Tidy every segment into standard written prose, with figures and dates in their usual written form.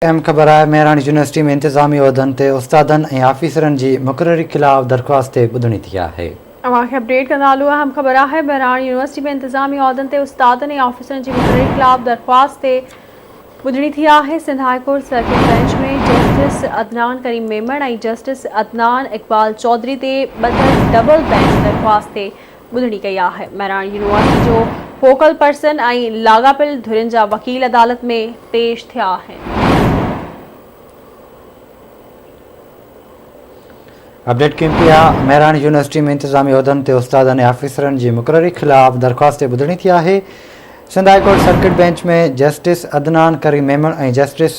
اهم خبر آهي مهراڻ يونيورسٽي ۾ انتظامي عهدن تي استادن ۽ آفيسرن جي مقرري خلاف درخواست تي ٻڌڻي ٿي آهي. اوهان کي اپڊيٽ ڪندا هلون اهم خبر آهي مهراڻ يونيورسٽي ۾ انتظامي عهدن تي استادن ۽ آفيسرن جي مقرري خلاف درخواست تي ٻڌڻي ٿي آهي Sindh high court circuit bench ۾ justice Adnan Karim Memon ۽ justice Adnan Iqbal Chaudhry تي ٻڌل ڊبل بينچ درخواست تي ٻڌڻي ڪئي آهي. مهراڻ يونيورسٽي جو فوڪل پرسن ۽ لاڳاپيل ڌرين جا وڪيل عدالت ۾ پيش ٿيا آهن. اپڊيٽ ڪيون پيا، مهراڻ يونيورسٽي ۾ انتظامي عهدن تي استادن ۽ آفيسرن جي مقرري خلاف درخواست تي ٻڌڻي ٿي آهي. Sindh high court circuit bench ۾ justice Adnan Karim Memon ۽ justice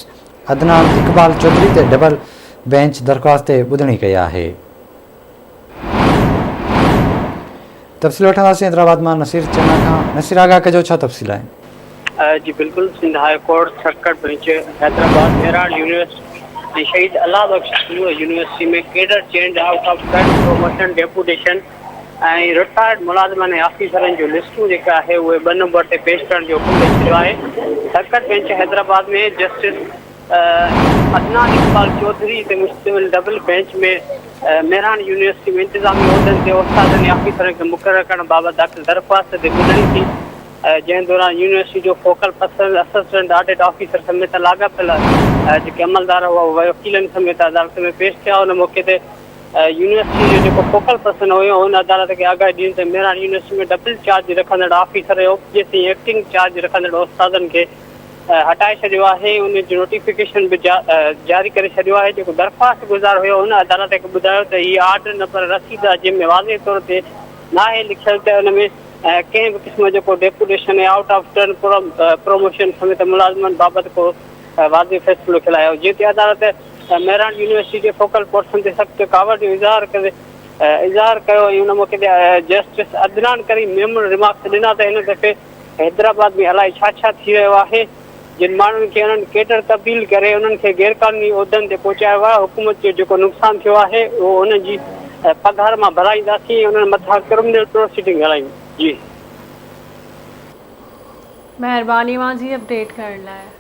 Adnan Iqbal Chaudhry تي ڊبل بينچ درخواست تي ٻڌڻي ڪئي آهي. تفصيل وٺنداسين حيدرآباد مان نصير چنا کان نصير آگاهه ڪجو ڇا تفصيل آهن. جي بلڪل Sindh high court circuit bench Hyderabad Mehran university ۽ Shaheed Allah Bakhsh Soomro university ۾ cadre change out of turn promotion deputation ۽ retired ملازمن ۽ آفيسرن جون لسٽون جيڪا آهي اهي ٻه نمبر تي پيش ڪرڻ جو حڪم ڏئي ڇڏيو آهي circuit bench Hyderabad ۾ justice Adnan Iqbal Chaudhry تي مشتمل ڊبل بينچ ۾ مهراڻ يونيورسٽي ۾ انتظامي عهدن تي استادن ۽ آفيسرن کي مقرر ڪرڻ بابت داخل درخواست تي ٻڌڻي ٿي جنهن دوران يونيورسٽي جو focal person, assistant audit officer سميت لاڳاپيل جيڪي عملدار هئا اهي وڪيلن سميت عدالت ۾ پيش ٿيا ان موقعي تي يونيورسٽي جو جيڪو فوڪل پرسن هيو ان عدالت کي آگاهي ڏني ته مهراڻ يونيورسٽي ۾ ڊبل چارج رکندڙ آفيسر ۽ او پي ايس ۽ ايڪٽنگ چارج رکندڙ استادن کي هٽائي ڇڏيو آهي ان جو نوٽيفڪيشن به جاري ڪري ڇڏيو آهي جيڪو درخواست گذار هيو ان عدالت کي ٻڌايو ته هي آرڊر نه پر رسيد آهي جنهن ۾ واضح طور تي ناهي لکيل ته ان ۾ ڪنهن به قسم جو ڪو ڊيپوٽيشن يا آئوٽ آف ٽرن پروموشن سميت ملازمن بابت ڪو واضح فيصلو لکيل آهي جنهن تي عدالت مهراڻ يونيورسٽي جي فوڪل پرسن تي سخت ڪاوڙ جو اظهار ڪندي اظهار ڪيو ۽ ان موقعي تي جسٽس عدنان ڪريم ميمڻ ريمارڪس ڏنا ته هن دفعي حيدرآباد ۾ الائي ڇا ڇا ٿي رهيو آهي، جن ماڻهن کي انهن ڪيڊر تبديل ڪري انهن کي غيرقانوني عهدن تي پهچايو آهي، حڪومت جو جيڪو نقصان ٿيو آهي اهو انهن جي پگهار مان ڀرائينداسين ۽ انهن مٿان ڪرمنل پروسيڊنگ هلائينداسين. مهرباني اوهان جي اپڊيٽ ڪرڻ لاء.